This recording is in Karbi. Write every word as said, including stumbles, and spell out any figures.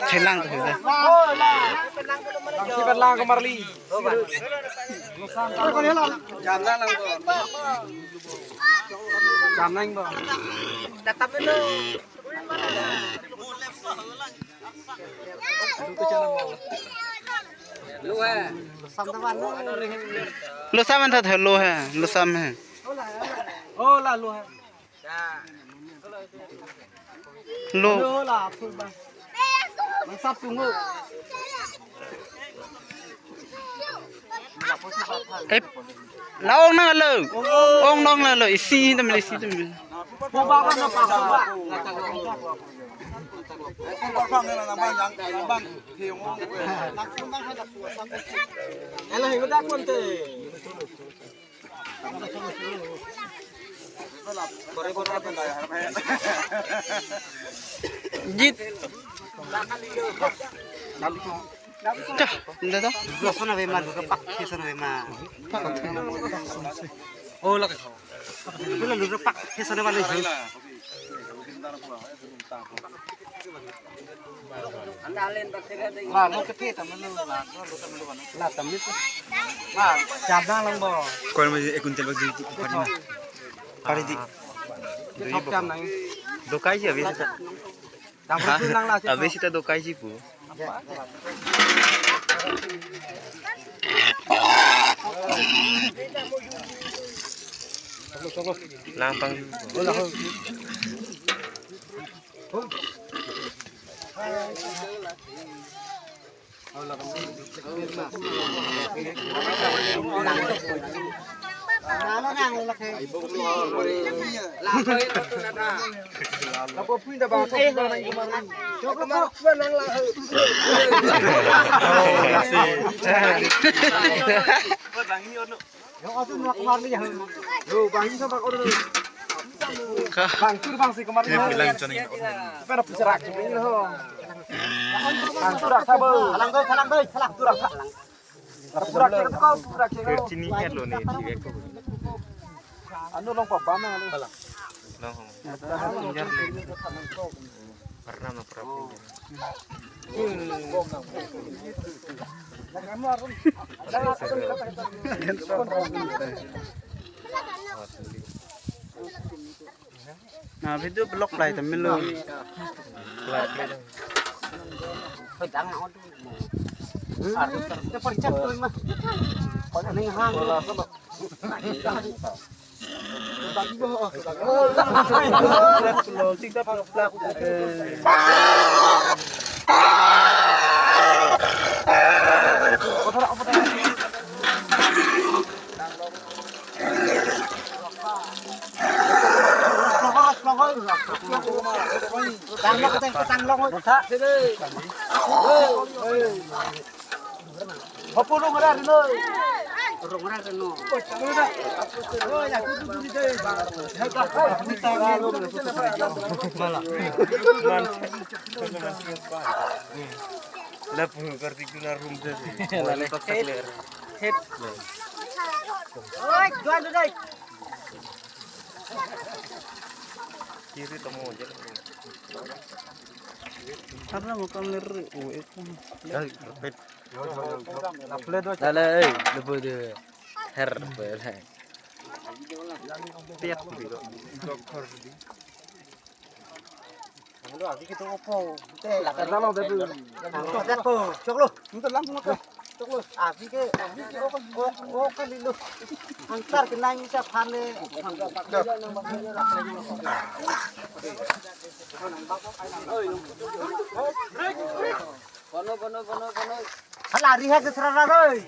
Thelang tu, thelang. Langsi berlang ke marli. Jam nang bo. Jam nang bo. Datang dulu. Lo sam man tha, lo hai, lo sam hai. Oh, la lo hai. Lo. Lo la, full ba. Masap tunggu. Eh, la ong nanglo. Ong nanglo. Isi tam, isi tam. Hello, hello, dak konte. Jit. Chah, nda to. Lo sana ve ma, lo pak ke sana ve ma. Oh, lak. Lo lo pak ke sana ve ma. La, lo ke phe tam lo, la, lo tam lo. La, tam lo. La, jam nang lang bo. Koi ma ek kuntel bak di, di, pari na. Pari di. Dui bo. Jam nang. Dokai si abis. Jam nang la. Abis sita dokai si pu. Langpang. Yo, bang ini sama bang order. Bang tur bang si kemarin. Dia bilang coni. Apa ada peserak ini lo? Bang tur rasa bo. Salang doi, salang doi, salang tur rasa. Pura kira tu kau, pura kira. Sini air lo ni, si beko. Anu long papa na anu. Long. Pernah ma pernah. Na video block lai ta milo. Lapu kartik duna room de. Lalu tak clear. Oi, dua dua dai. Kiri temu aja. Karena mau kamera, oh, itu. Dale, eh, lebu de. Her, bela. Tiap gitu. Doktor di. Avi ke to opo. Te la ka dalo de. Chok lo. Nto lang mo ko. Chok lo. Avi ke, avi ke opo, opo, opo ka lilo. Antar ke nang isa phane. Bono, bono, bono, bono. Hala ri ha ke srara roi.